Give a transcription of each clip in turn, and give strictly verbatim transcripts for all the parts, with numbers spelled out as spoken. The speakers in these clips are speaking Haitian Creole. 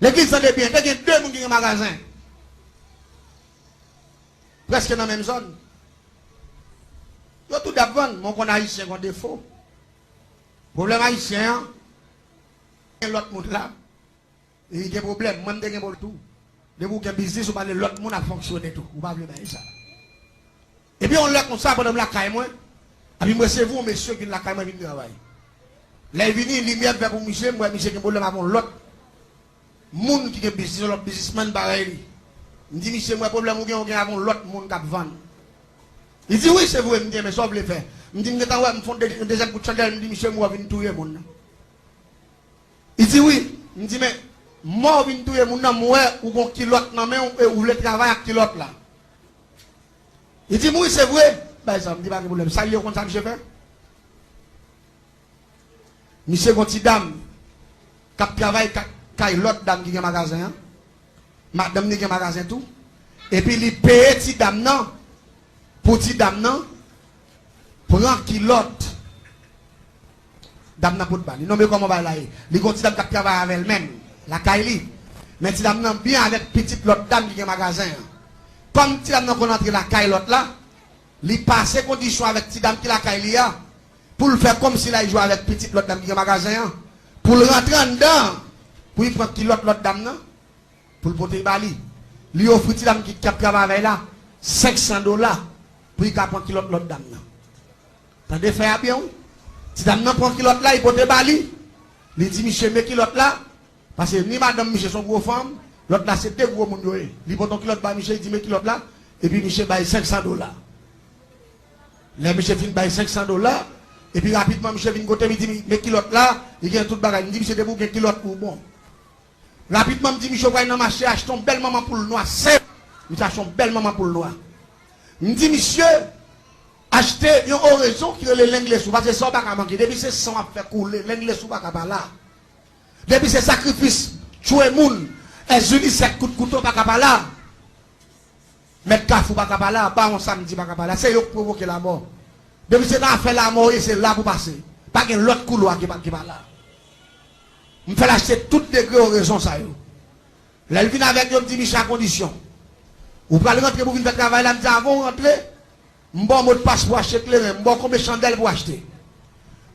Legliz, tande byen, te gen de moun ki gen magazen. Prèske nan menm zòn. Yo tou de ap vann, men w konn Ayisyen gen yon defo. Pwoblèm Ayisyen an, gen lòt moun la, li gen pwoblèm. Mwen, m te gen pwoblèm tou. Depi w gen biznis, ou pale lòt moun ap fonksyone tou. Ou pa vle bay sa. Epi yon lè konsa, pandan m lakay mwen, epi m resevwa yon mesye ki vin lakay mwen vin travay. Lè l vini, limyè m fè pou misye, m wè misye gen pwoblèm avè yon lòt moun ki gen biznis, yon lòt biznismann parèy li. M di, "Misye, m wè pwoblèm ou gen, ou gen avè yon lòt moun k ap vann." Li di, "Wi, se vre." M di, "Men sa w vle fè?" M di, "M gentan wè, m fè yon de-, yon dezyèm kout chandèl," m di, "Misye, m wè w vin touye moun nan." Li di, "Wi." M di, "Men, mò w vin touye moun nan, m wè ou gon kilòt nan men w e ou vle travay ak kilòt la." Li di m, "Wi, se vre." Bay sa, m di, "Pa gen pwoblèm." Sa l ye, ou konn sa misye fè? Misye gon ti dam k ap travay ka-, kay lòt dam ki gen magazen an. Madanm li gen magazen tou. Epi li peye ti dam nan pou ti dam nan pran kilòt dam nan pot ba li. Non, men kòman bagay la ye? Li gon ti dam k ap travay avè l menm, lakay li. Men ti dam nan byen avèk pitit lòt dam ki gen magazen an. Kòm ti dam nan konn antre lakay lòt la, li pase kondisyon avèk ti dam ki lakay li a, pou l fè kòmsi l al jwe avèk pitit lòt dam ki gen magazen an, pou l rantre anndan, pou l pran kilòt lòt dam nan, pou l pote ba li. Li ofri ti dam ki, k ap travay avè l la, senk san dola, pou li ka pran kilòt lòt dam nan. Tande fè a byen, wi. Ti dam nan pran kilòt la, li pote ba li. Li di misye, "Men kilòt la." Paske ni madanm misye se yon gwo fanm, lòt la se de gwo moun yo ye. Li pote yon kilòt ba misye, li di, "Men kilòt la," epi misye bay senk san dola. Lè misye fin bay senk san dola, epi rapidman misye vin kote m, li di, "Men kilòt la, li gen tout bagay." M di, "Misye, depi w gen kilòt, ou bon." Rapidman, m di, "Misye, w pral nan mache, achte yon bèl manman poul nwa, senp." Misye achte yon bèl manman poul nwa. M di, "Misye, achte yon orezon ki rele lenglesou, paske sa w pa ka manke. Depi se san w ap fè koule, lenglesou pa ka pa la." Depi se sakrifis, tchwe moun, èz inisèk, kout kouto pa ka pa la. Mèt kafou pa ka pa la, bawon samdi pa ka pa la. Se yo k pwovoke lamò. Depi se nan afè lamò w ye, se la pou pase. Pa gen lòt koulwa ki pa, ki pa la. M fè l achte tout degre orezon sa yo. Lè l vin avèk yo, m di, "Misye, a kondisyon ou pral rantre pou vin fè travay la," m di, "Avan w rantre, m ba w modpas pou achte kleren, m ba w konbyen chandèl pou achte."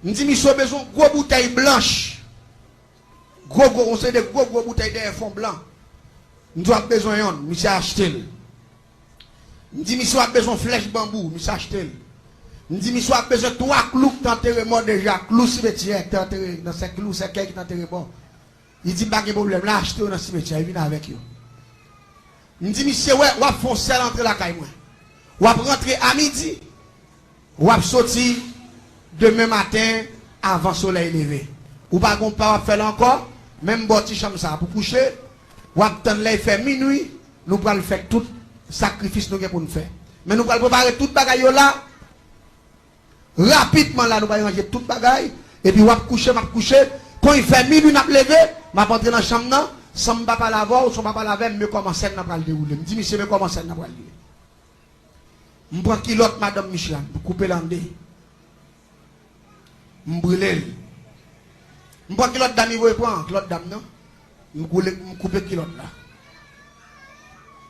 M di, "Misye, w bezwen yon gwo boutèy blanch. Gwo, gwo, yon seri de gwo, gwo boutèy dèyè fon blan." M di, "W ap bezwen yonn." Misye achte l. M di, "Misye, w ap bezwen yon flèch banbou." Misye achte l. M di, "Misye, w ap bezwen twa klou ki t antere mò deja, klou simetyè ki t antere nan sèk, klou sèkèy ki t antere mò." Li di m, "Pa gen pwoblèm, l a achte yo nan simetyè, li vin avèk yo." M di, "Misye, wè, w ap fè yon sèl antre lakay mwen. W ap rantre a midi, w ap soti demen maten avan solèy leve. Ou pa gon pa w ap fè la ankò, menm bò ti chanm sa a pou kouche, w ap tann lè l fè minwi, nou pral fè tout sakrifis nou gen pou n fè. Men nou pral prepare tout bagay yo la." Rapidman la, nou pral ranje tout bagay, epi w ap kouche, m ap kouche. Kon l fè minwi, n ap leve, m ap antre nan chanm nan, san m pa pale avè w, san w pa pale avè m, men kòman sèn nan pral dewoule. M di misye, men kòman sèn nan pral ye. M pran kilòt madanm misye a, m koupe l an de. M brile l. M pran kilòt dam, li voye pran kilòt dam nan. M koule, m koupe kilòt la.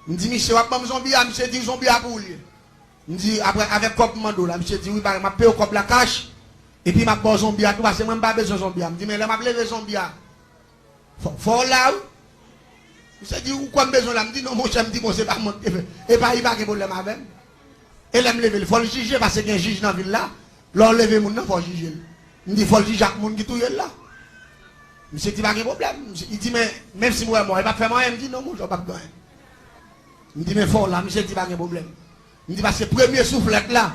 M di misye, w ap ban m zonbi a, misye di zonbi a pou ou l ye. M di, apre, avèk kòb m mande w la, misye di, wi, m ap peye w kòb la kach, epi m ap ba w zonbi a tou, paske mwen m pa bezwen zonbi a. M di, men lè m ap leve zonbi a, fò, fò w la, wi. Misye di, ou kwè m bezwen w la? M di, non, monchè, m di, bon, se pa mwen ki te fè. E pa, li pa gen pwoblèm avè m. E lè m leve l, fò l jije, paske gen jij nan vil la. Lè w leve moun nan, fò w jije l. M di, fò l jije ak moun ki touye l la. Misye di, pa gen pwoblèm. Misye, li di, men, menm si m wè mò, e p ap fè m anyen. M di, non, monchè, w p ap gen anyen. M di, men fò w la. Misye di, pa gen pwoblèm. M di, paske premye souflèt la,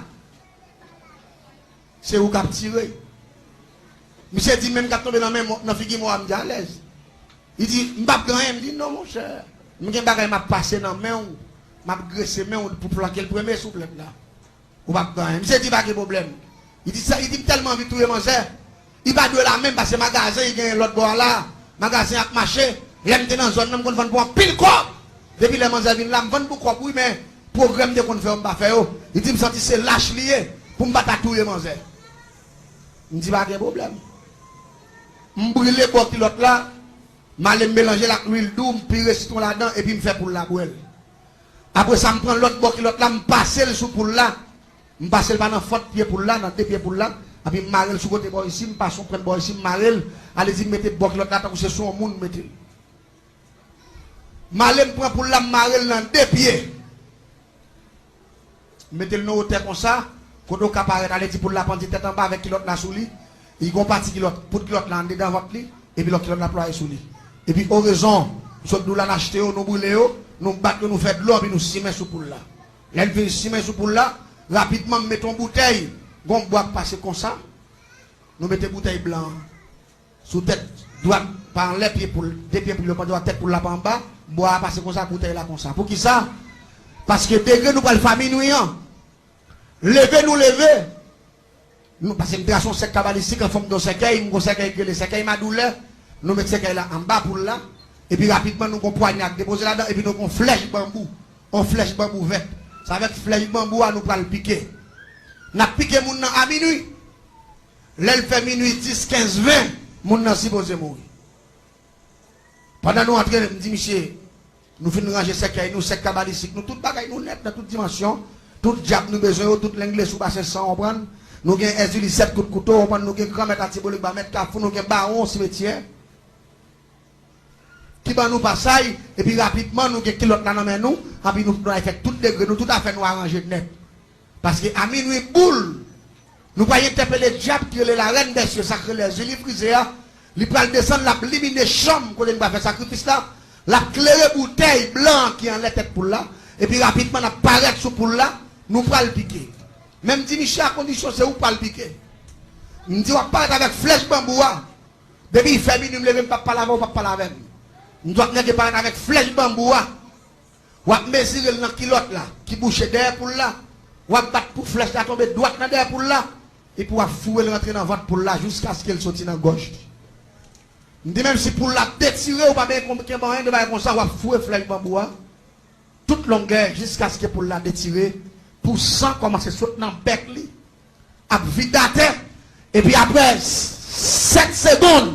se ou k ap tire. Misye di, men m k ap tonbe nan men mò, nan figi mò a, m di, alèz. Li di, m p ap gen anyen. M di, non, monchè. M gen bagay m ap pase nan men w, m ap grese men w pou flanke l premye souflèt la. Ou p ap gen anyen. Misye di, pa gen pwoblèm. Li di, sa, li di, m tèlman anvi touye manzè. Li pa dwe la menm, paske magazen li genyen lòt bò a la. Magazen ap mache. Lè m te nan zòn nan, m konn vann pou anpil kòb. Depi lè manzè vin la, m vann pou kòb, wi, men pwogrè m te konn fè yo, m pa fè yo. Li di, m santi se lach li ye, pou m pa ta touye manzè. M di, pa gen pwoblèm. M brile bò kilòt la, M ale m melanje l ak lwil dou, m pire sitwon ladan, epi m fè poul la bwè l. Apre sa, m pran lòt bò kilòt la, m pase l sou poul la. M pase l pa nan fant pye poul la, nan de pye poul la, epi m mare l sou kote bò isi, m pase yon pwent bò isi, m mare l, ale di m mete bò kilòt la tankou se sou yon moun m mete l. M ale m pran poul la, m mare l nan de pye. M mete l nan wotè konsa, kote w ka parèt, ale di poul la pandye tèt anba avèk kilòt la sou li. Li gon pati kilòt, bout kilòt la anndedan vant li, epi lòt kilòt la plwaye sou li. Epi orezon, m sot di w la, n achte yo, nou brile yo, nou bat yo, nou fè dlo, epi nou simen sou poul la. Lè n fin simen sou poul la, rapidman m mete yon boutèy, gon bwa k pase konsa, nou mete boutèy blan an. Sou tèt dwat, pa anlè pye poul, de pye poul yo pandye a, tèt poul la pa anba, bwa a pase konsa, boutèy la konsa. Poukisa? Paske degre nou pral fè a minwi an, leve nou leve, nou, paske m trase yon sèk kabalistik an fòm de yon sèkèy, m gon sèkèy ki rele sèkèy madoulè, nou met sèkèy la anba poul la, epi rapidman nou gon pwanya k depoze ladan, epi nou gon flèch banbou, yon flèch banbou vèt. Se avèk flèch banbou a nou pral pike. N ap pike moun nan a minwi. Lè l fè minwi dis, kenz, ven, moun nan sipoze mouri. Pandan nou antre, m di misye, nou fin ranje sèkèy nou, sèk kabalistik nou, tout bagay nou nèt nan tout dimansyon, tout djab nou bezwen yo, tout lenglesou basen san, w konprann? Nou gen Èzili sèt kout kouto, w konprann? Nou gen granmèt Atibolegba, mèt Kafou, nou gen bawon simetyè. Ki ban nou pasay, epi rapidman nou gen kilòt la nan men nou, anpi nou, nou al fè tout degre, nou tout afè nou aranje nèt. Paske a minwi boul, nou pral entèpele dyab ki rele Larèn dèsye, sa k rele Zili Frize a, li pral desann, l ap limine chanm kote nou pral fè sakrifis la, l ap klere boutèy blan an ki anlè tèt poul la, epi rapidman n ap parèt sou poul la, nou pral pike. Men m di misye a kondisyon se ou k pral pike. M di w ap parèt avèk flèch banbou a, depi l fè minwi m leve m p ap pale avè w, ou p ap pale avè m. M di w ap nèk parèt avèk flèch banbou a. W ap mezire l nan kilòt la, ki bouche dèyè poul la. W ap bat pou flèch la tonbe dwat nan dèyè poul la. Epi w ap foure l rantre nan vant poul la jiskaske l soti nan gòj li. M di menm si poul la ap detire, ou pa bezwen kenbe anyen de bagay konsa, w ap foure flèch banbou a tout longè jiskaske poul la detire, pou san kòmanse sot nan bèk li, ap vide atè, epi apre sèt segonn,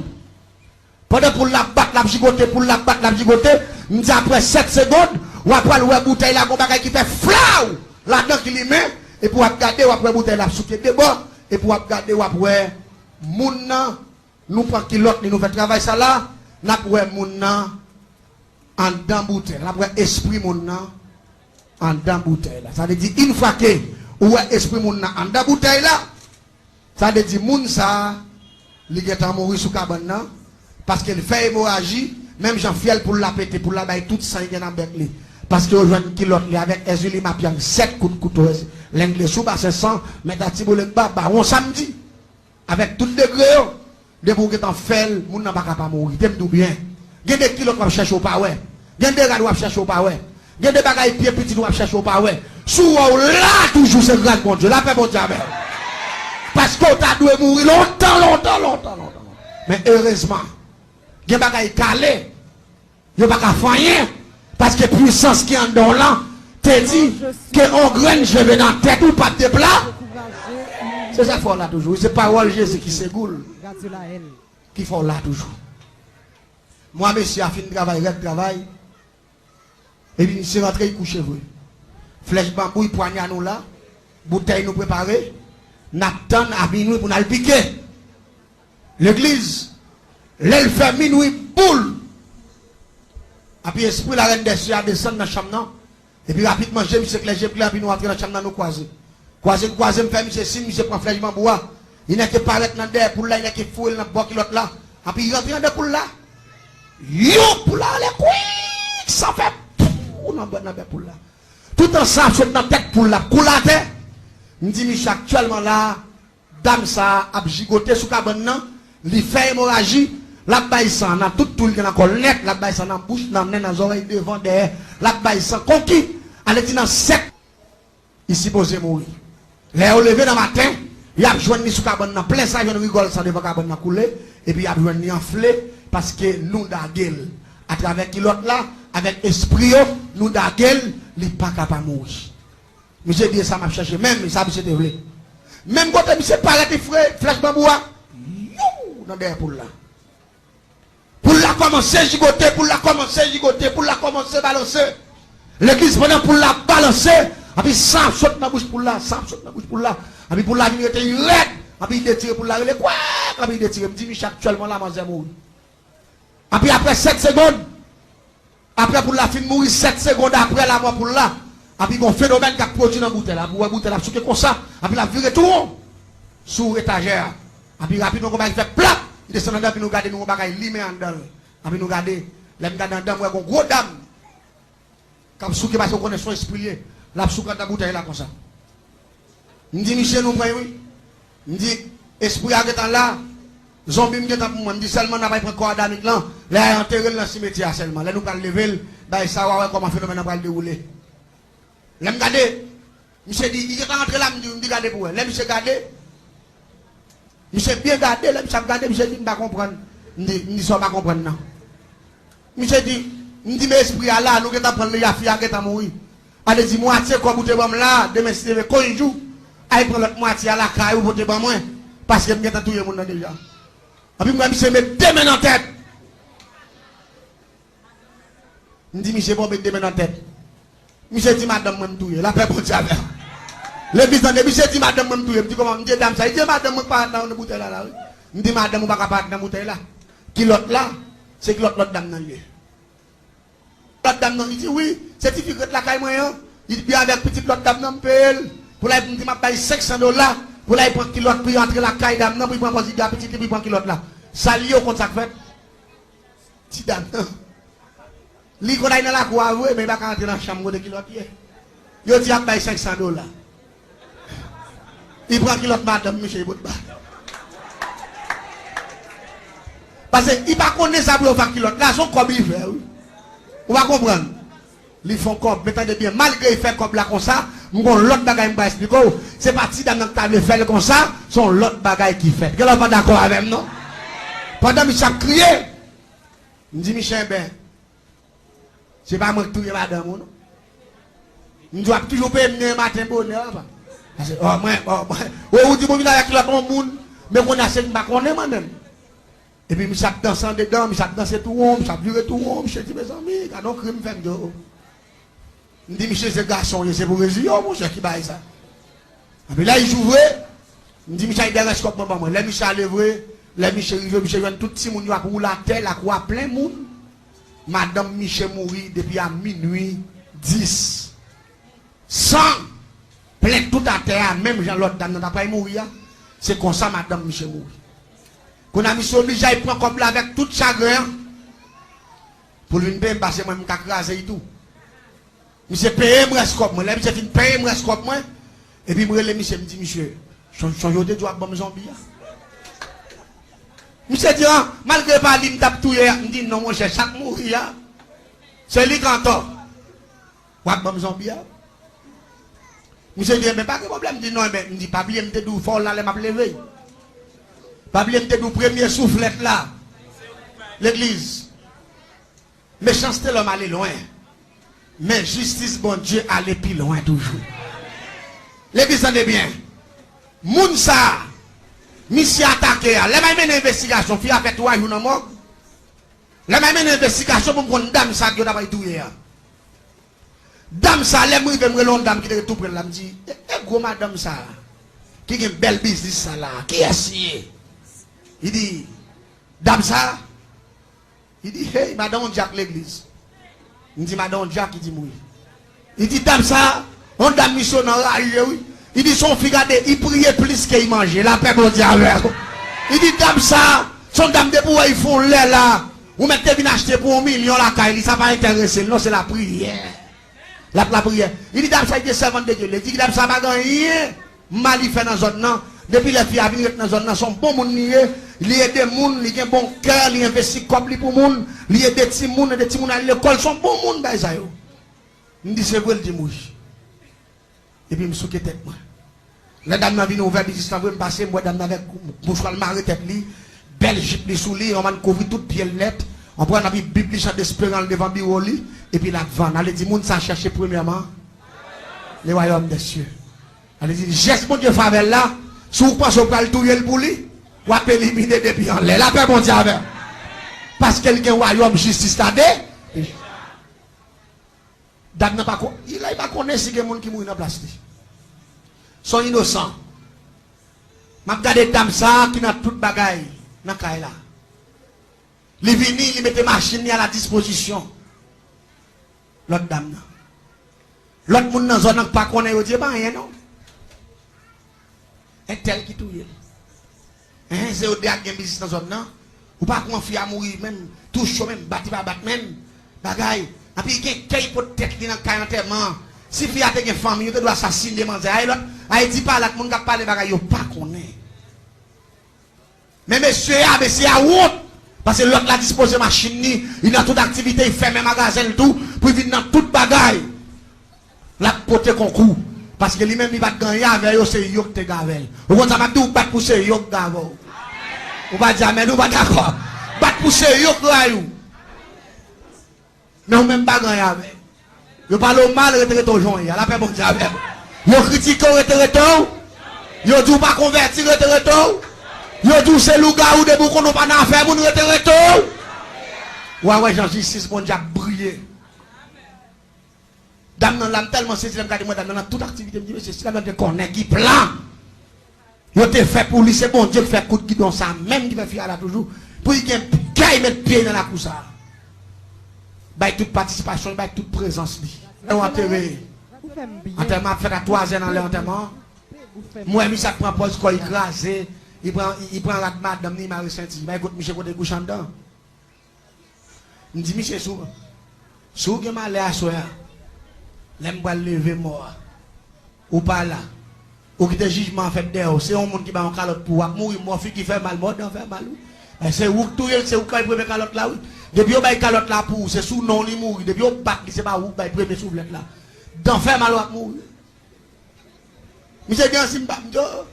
pandan poul la ap bat, l ap jigote, poul la ap bat, l ap jigote, m di apre sèt segonn, w ap pral wè boutèy la gon bagay ki fè flaw ladan ki limen, epi w ap gade, w ap wè boutèy la ap souke de bò, epi w ap gade, w ap wè moun nan, nou pran kilòt li, nou fè travay sa la, n ap wè moun nan anndan boutèy la, n ap wè espri moun nan anndan boutèy la. Sa vle di, yon fwa ke ou wè espri moun nan anndan boutèy la, sa vle di moun sa a, li gentan mouri sou kabann nan, paske l fè emoraji, menm jan fyèl poul la pete, poul la bay tout san li gen nan bèk li. Paske yo jwenn kilòt li avèk Èzili Mapyang, sèt kout kouto, lenglesou basen san, mèt Atibolegba, bawon samdi. Avèk tout degre yo, depi w gentan fè l, moun nan pa ka pa mouri. Te m di w byen. Gen de kilòt w ap chèche w pa wè. Gen de rad w ap chèche w pa wè. Gen de bagay pye pitit w ap chèche w pa wè. Si w wè w la toujou, se gras Bondye. Lapè Bondye avè w. Paske w ta dwe mouri lontan, lontan, lontan, lontan. Men erezman, gen bagay kale. Yo pa ka fè anyen, paske pwisans ki anndan w lan te di ke yon grenn cheve nan tèt ou p ap depla. Se sa k fè w la toujou. Se pawòl Jezi ki segou l, ki fè w la toujou. Mwa mesye a fin travay, rèd travay, epi misye rantre, li kouche vre. Flèch banbou, li pwanya nou la, boutèy nou prepare, n ap tann a minwi pou n al pike. Legliz, lè l fè minwi boul, epi espri larèn dèsye a desann nan chanm nan, epi rapidman je misye klè, je m klè, epi nou antre nan chanm nan, nou kwaze. Kwaze n kwaze, m fè misye siy, misye pran flèch banbou a, li nèke parèt nan dèyè poul la, li nèke foure l nan bò kilòt la, epi li rantre anndan poul la. Yon poul la anlè kwik, san fè pou nan bè, nan bè poul la. Toutan san ap sot nan tèt poul la, ap koule atè. M di misye aktyèlman la, dam sa a ap jigote sou kabann nan, li fè emoraji, l ap bay san nan tout twou l gen nan kò l nèt, l ap bay san nan bouch, nan nen, nan zòrèy, devan, dèyè, l ap bay san konki, ale di nan sèt, li sipoze mouri. Lè yo leve nan maten, y ap jwenn li sou kabann nan plen san, jwenn rigòl san devan kabann nan koule, epi y ap jwenn li anfle, paske nou dage l. Atravè kilòt la, avèk espri yo, nou dage l, li pa ka pa mouri. Misye di, e sa m ap chèche menm, e sa misye te vle. Menm kote misye parèt, li foure flèch banbou a, yow, nan dèyè poul la. Poul la kòmanse jigote, poul la kòmanse jigote, poul la kòmanse balanse. Legliz, pandan poul la ap balanse, epi san ap sot nan bouch poul la, san ap sot nan bouch poul la. Epi poul la vin rete rèd, epi li detire poul la, rele kwèk, epi li detire. M di, "Miche, aktyèlman la, manzè mouri." Epi apre sèt segonn, apre poul la fin mouri, sèt segonn apre lamò poul la, epi gon fenomèn k ap pwodui nan boutèy la. Epi w wè boutèy la ap souke konsa, epi l ap vire tou won sou etajè a. Epi rapidman, gon bagay ki fè plap, li desann anndan, epi nou gade, nou wè yon bagay limen anndan l. Epi nou gade, lè m gade anndan, m wè gon gwo dam k ap souke, paske w konnen se yon espri l ye. L ap souke anndan boutèy la konsa. M di, "Miche, nou pran l, wi." M di, "Espri a gentan la, zonbi m gentan pou mwen." M di, "Sèlman n ap al pran kò Adamik lan, lè y al antere l nan simetyè a sèlman. Lè nou pral leve l, bay sa, w a wè kòman fenomèn nan pral dewoule." Lè m gade, misye di, "Li gentan rantre la?" M di, "M di gade pou wè." Lè misye gade, misye byen gade, lè misye ap gade, misye di, "M pa konprann." M di, m di, "Sa w pa konprann nan?" Misye di, m di, "Men espri a la, nou gentan pran l deja, fi a gentan mouri. Ale di mwatye kòb ou te ban m la, demen si Dye vle, konjou, al pran lòt mwatye a lakay ou pote ban mwen, paske m gentan touye moun nan deja." Epi m wè misye met de men nan tèt. M di, "Misye pa met de men nan tèt." Misye di, "Madanm mwen m touye." Lapè Bondye avè w. Legliz, tande, misye di, "Madanm mwen m touye." M di, "Kòman?" M di, "E dam sa." Li di, "E madanm mwen k parèt nan boutèy la, la, wi." M di, "Madanm ou pa ka parèt nan boutèy la. Kilòt la, se kilòt lòt dam nan li ye." Lòt dam nan, li di, "Wi, se ti fi k ret lakay mwen an. Li byen avèk pitit lòt dam nan, m peye l. Pou l al, m di, m ap bay senk san dola. Pou l al pran kilòt, pou l antre lakay dam nan, pou l pran pòz li gen pitit li, pou l pran kilòt la." Sa l ye, w konn sa k fèt? Ti dam nan, li konn al nan lakou a vre, men li pa ka antre nan chanm kote kilòt ye. Yo di ap bay senk san dola. Li pran kilòt madanm misye, li pot ba. Paske li pa konnen sa pou yo fè ak kilòt la, se yon kòb li fè, wi. Ou pa konprann? Li fè yon kòb, men tande byen, malgre li fè kòb la konsa, m gon lòt bagay m pral esplike w. Se pa ti dam nan ki ta vle fè l konsa, se yon lòt bagay ki fèt. Gen lè w pa dakò avè m, non? Pandan misye ap kriye, m di, "Miche, enben, se pa mwen k touye madanm ou, non." M di, "W ap toujou peye m demen maten bonè, papa." Paske, o, mwen, o, mwen, o, ou di bon vin avèk lòt yon moun, men kounye a se m pa konnen mwen menm. Epi misye ap danse andedan, misye ap danse tou won, misye ap vire tou won, misye di, "Mezanmi, gade yon krim fè m, yo." M di, "Misye, se gason w ye, se pou reziye w, monchè, ki bagay sa?" Epi lè jou vre, m di, "Misye, al dèyè rès kòb mwen ban mwen." Lè misye ale vre, lè misye rive, misye jwenn tout timoun yo ap woule atè, lakou a plen moun. Madanm misye mouri depi a minui dis. San plen tout atè a, menm jan lòt dam nan ta pral mouri a, se konsa madanm misye mouri. Kounye a misye oblije al pran kòb la avèk tout chagren an pou l vin peye m, paske mwen m ka kraze l tou. Misye peye m rès kòb mwen. Lè misye fin peye m rès kòb mwen, epi m rele misye, m di, "Misye, son-, sonje w te di w ap ban m zonbi a?" Misye di, "An, malgre pa li m t ap touye a." M di, "Non, monchè, sa k mouri a, se li k antò. W ap ban m zonbi a." Misye di, "Enben, pa gen pwoblèm." M di, "Non, enben," m di, "pa bliye m te di w fò w la lè m ap leve. Pa bliye m te di w premye souflèt la, legliz. Mechanste lòm ale lwen, men jistis Bondye ale pi lwen toujou." Legliz, tande byen. Moun sa a, misye atake a, lè m al mennen envestigasyon, fi a fè twa jou nan mòg. Lè m al mennen envestigasyon pou m konn dam sa a ke yo ta pral touye a. Dam sa a, lè m rive, m rele yon dam ki te ret tou pre l la, m di, "E, e gwo madanm sa a, ki gen bèl biznis sa la, kiyès li ye?" Li di, "Dam sa a?" Li di, "Hey, madanm yon dyak legliz." M di, "Madanm yon dyak?" Li di m, "Wi." Li di, "Dam sa a, yon dam misye nan raje, wi." Li di, "Se yon fi, gade, li priye plis ke li manje. Lapè Bondye avè w." Li di, "Dam sa a, se yon dam depi w wè li fè yon lè la, ou mèt te vin achte pou yon milyon lakay li, sa pa enterese l, non, se lapriyè." L ap lapriyè. Li di dam sa, li te sèvant de Dye. Li di dam sa pa gen anyen mal li fè nan zòn nan. Depi lè fi a vin ret nan zòn nan, se yon bon moun li ye. Li ede moun, li gen bon kè, li envesti kòb li pou moun, li ede timoun, ede timoun al lekòl, se yon bon moun, bagay sa yo. M di, "Se vre?" L di m, "Wi." Epi m souke tèt mwen. Lè dam nan vin ouvè biznis lan vre, m pase, m wè dam nan avèk mouchwa l mare tèt li, bèl jip li sou li, yon bann kouvri tout pye l nèt, yon pran epi Bib li, chan desperan l devan biwo li, epi l ap vann. Ale di moun sa chèche premyèman le royaume des cieux. Ale di jès Bondye favè l la, si w panse w pral touye l pou li, w ap elimine depi anlè. Lapè Bondye avè w. Paske l gen wayòm jistis la de. Dam nan pa ko-, li la, li pa konnen si gen moun ki mouri nan plas li. Se yon inosan. M ap gade dam sa a ki nan tout bagay nan kay la. Li vini, li mete machin li a la dispozisyon lòt dam nan. Lòt moun nan zòn nan pa konnen, yo di, "E pa anyen non. Entèl ki touye l." Enhen, se yo de a k gen biznis nan zòn nan. Ou pa kwè fi a mouri menm, tou cho menm, bat li pa bat menm. Bagay. Anpi gen kè li pot tèt li nan kay antèman an. Si fi a te gen fanmi, yo te dwe asasinen manzè. Ay lòt, ay di pa lòt moun k ap pale bagay yo pa konnen. Men mesye a, mesye a wont. Paske lòt la dispoze machin li, li nan tout aktivite, li fèmen magazen l tou, pou li vin nan tout bagay. L ap pote konkou. Paske li menm li pa t gen anyen avè yo, se yo k te gave l. Ou konn sa m ap di w, bat pou se yo k gave w. Ou pa di amèn, ou pa dakò. Bat pou se yo k rayi w. Men ou menm pa gen anyen avè yo. Yo pale w mal, rete rete w jan w ye a. Lapè Bondye avè w. Yo kritike w, rete rete w. Yo di w pa konvèti, rete rete w. Yo di w se lougawou, depi w konnen w pa nan afè moun, rete rete w. W a wè jan jistis Bondye ap briye. Dam nan la, m tèlman sezi lè m gade mwen dam nan nan tout aktivite, m di, "Mesye, si dam nan te konnen ki plan yo te fè pou li, se Bondye k fè kout gidon sa menm ki fè fi a la toujou, pou li gen kè y met pye nan lakou sa a." Bay tout patisipasyon, bay tout prezans li. Lè w antere, antèman ap fèt a twazè nan lè antèman an. M wè misye ap pran pòz kò, li kraze, li pran, li pran rad madanm ni, li mare senti. Bay kout misye kote kouche anndan. M di misye, si w, si w gen malè aswè a, lè m pral leve mò a, ou pa la. Ou kite jijman an fèt dèyè w. Se yon moun ki ba yon kalòt pou w ap mouri, mò figi fè mal, mò dan fè mal, wi. Men se ou k touye l, se ou k bay premye kalòt la, wi. Depi yo bay kalòt la pou ou, se sou non w li mouri. Depi yo bat li, se pa ou k bay premye souflèt la. Dan fè mal, w ap mouri. Misye gen ansi m pa m di, oh.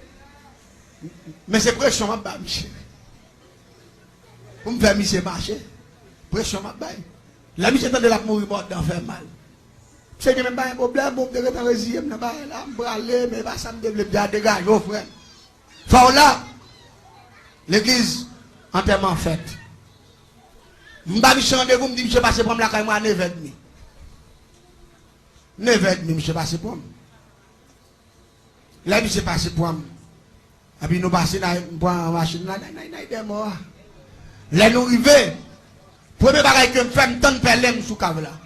Men se presyon m ap ba misye. Pou m fè misye mache. Presyon m ap bay. Lè misye tande l ap mouri mò, dan fè mal. Misye gen menm pa gen pwoblèm, bon, m te gentan reziye m nan bagay la, m prale, men e pa sa m te vle, m te a degaje w, frè m. Fè w la, legliz, antèman fèt. M ba misye randevou, m di misye pase pran m lakay mwen a nevè edmi. Nevè edmi, misye pase pran m. Lè misye pase pran m, epi nou pase, n a, m pran machin la, n a, n a, n a dèyè mò a. Lè nou rive, premye bagay ke m fè, m tann pèlen m sou kav la.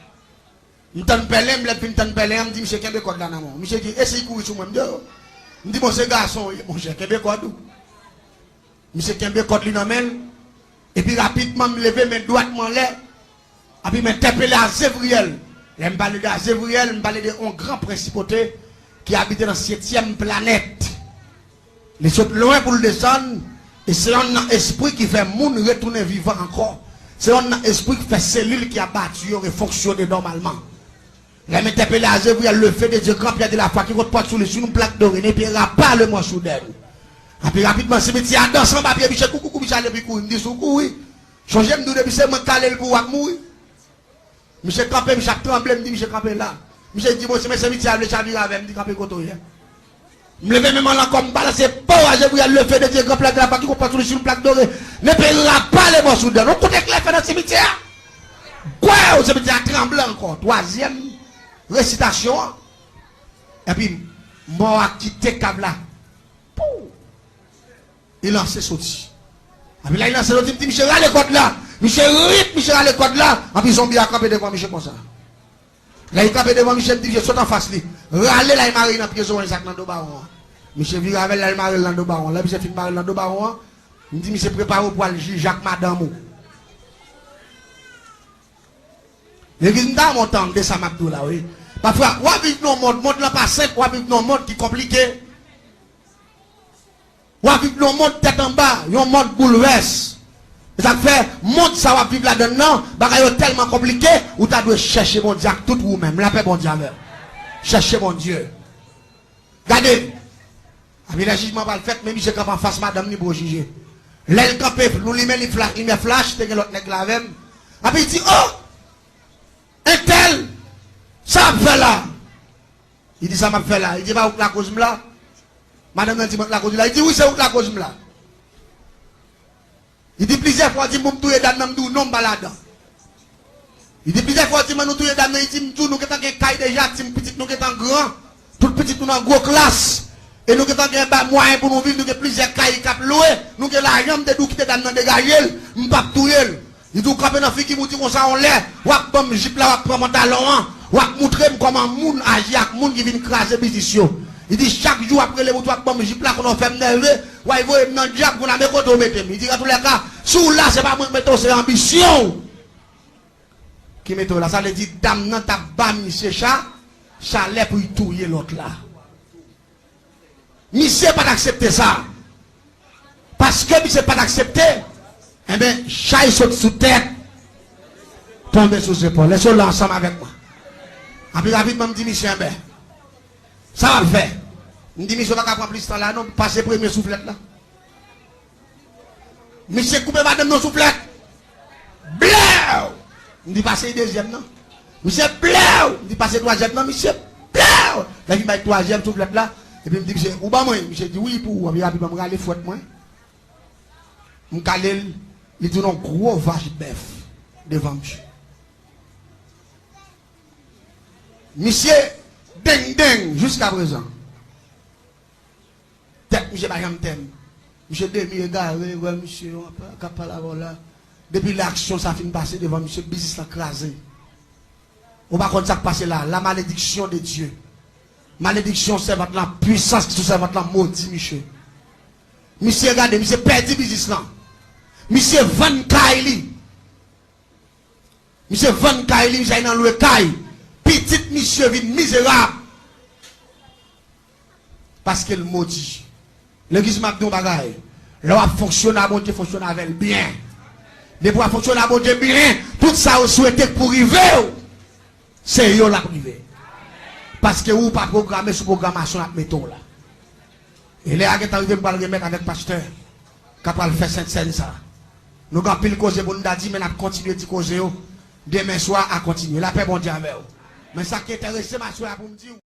M tann pèlen m, lè m fin tann pèlen an, m di misye kenbe kòd la nan men w. Misye di, e si l kouri sou mwen? M di, oh. M di, bon, se gason w ye, monchè, kenbe kòd ou. Misye kenbe kòd li nan men l, epi rapidman m leve men dwat mwen anlè, epi m entèpele Azevriyèl. Lè m pale de Azevriyèl, m pale de yon gran prensipote ki abite nan setyèm planèt. Li sot lwen pou l desann, e se yonn nan espri ki fè moun retounen vivan ankò. Se yonn nan espri ki fè selil ki abati yo refonksyone nòmalman. Lè m entèpele Azevriyèl, le feu de Dieu, grand pierre de la foi, qui compte sous lui sur une plaque dorée, ne payera pas le mois sous dèn. Epi rapidman, simityè a danse anba pye misye, kou kou kou, misye ale epi kouri. M di, si w kouri, chonje m di w depi se mwen k kale l pou w ap mouri. Misye kanpe, misye ap tranble, m di misye kanpe la. Misye di, bon, si men simityè a vle chavire avè m, m di kanpe kote w ye. M leve men m anlè ankò, m balanse po a, Gabriel, le feu de Dieu, grand plaque de la plaque, qui comporte sur une plaque dorée, ne payera pas le mois sous dèn. On koute klè fè nan simityè a. Gwèw, simityè a tranble ankò. Twazyèm resitasyon an. Epi, mò a kite kav la. Pou! Li lanse soti. Epi lè li lanse soti, m di, misye rale kòd la. Misye rip, misye rale kòd la. Epi zonbi a kanpe devan misye konsa. Lè li kanpe devan misye, m di, misye sot anfas li. Rale l al mare li nan pye zoranj sa k nan do bawon an. Misye vire avè l, l al mare l nan do bawon an. Lè misye fin mare l nan do bawon an, m di, misye prepare w pou al jije ak madanm ou. Legliz, m ta renmen w tande sa m ap di w la, wi. Pafwa, w ap viv nan yon mond, mond lan pa senp, w ap viv nan yon mond ki konplike. W ap viv nan yon mond tèt anba, yon mond boulvès. E sa k fè, mond sa w ap viv ladan l nan, bagay yo tèlman konplike, ou ta dwe chèche Bondye ak tout ou menm. Lapè Bondye avè w. Chèche Bondye. Gade. Epi lè jijman pral fèt, men misye kanpe anfas madanm li pou yo jije. Lè l kanpe, nou limen li fla-, limyè flach, te gen lòt nèg la avè m. Epi li di, oh! Entèl, sa w ap fè la? Li di, sa m ap fè la? Li di, e pa ou k lakoz m la? Madanm nan di, mwen k lakoz li la? Li di, wi, se ou k lakoz m la. Li di plizyè fwa, di m pou m touye dam nan, m di w non, m pa ladan. Li di plizyè fwa, di m an nou touye dam nan, li di m di w nou gentan gen kay deja, di m pitit nou gentan gran, tout pitit nou nan gwo klas, e nou gentan gen ba mwayen pou nou viv, nou gen plizyè kay k ap lwe, nou gen lajan, m te di w kite dam nan degaje l, m p ap touye l. Li di w kanpe nan figi m, ou di konsa yon lè, w ap ban m jip la, w ap pran pantalon an, w ap moutre m kòman moun aji ak moun ki vin kraze biznis yo. Li di chak jou w ap rele m, ou di w ap ban m jip la, konnen w fè m nève, w al voye m nan dyab, kounye a men kote w mete m. Li di antoulèka, si w la, se pa mwen k mete w, se anbisyon w ki mete w la. Sa vle di dam nan t ap ba misye cha, chalè pou l touye lòt la. Misye pa t aksepte sa. Paske misye pa t aksepte, enben, chay sot sou tèt, tonbe sou zepòl. Èske w la ansanm avèk mwen? Anpi rapidman, m di misye, enben, sa w ap fè? M di misye, w pa ka pran plis tan la non, pase premye souflèt la. Misye koupe madanm nan souflèt. Blèw! M di pase dezyèm nan. Misye blèw! M di pase twazyèm nan, misye blèw! Lè vin bay twazyèm souflèt la, epi m di misye, ou ban mwen? Misye di wi pou ou, anpi rapidman m rale fwèt mwen. M kale l, li tounen yon gwo vach bèf devan misye. Misye deng deng jiska prezan. Tèt misye pa janm tèm. Misye demi egare, wè misye yo k ap pale avè w la. Depi lè aksyon sa fin pase devan misye, biznis lan kraze. Ou pa konn sa k pase la. La malédiction de Dieu. Malediksyon sèvant lan, pwisans ki sou sèvant lan modi misye. Misye gade, misye pèdi biznis lan. Misye vann kay li. Misye vann kay li, misye al nan lwe kay. Pitit misye vin mizerab. Paske l modi. Legliz, m ap di w yon bagay. Lè w ap fonksyone a Bondye, fonksyone avè l byen. Depi w ap fonksyone a Bondye byen, tout sa w swete k pou rive w, se yo l ap rive. Paske ou pa pwograme sou pwogramasyon l ap mete w la. E lè a gentan rive, m pral remèt avèk pastè k ap pral fè sentsèn sa. Nou gen anpil koze pou n ta di, men n ap kontinye di koze yo. Demen swa a kontinye. Lapè Bondye avè w. Men sa k enterese m aswè a pou m di w.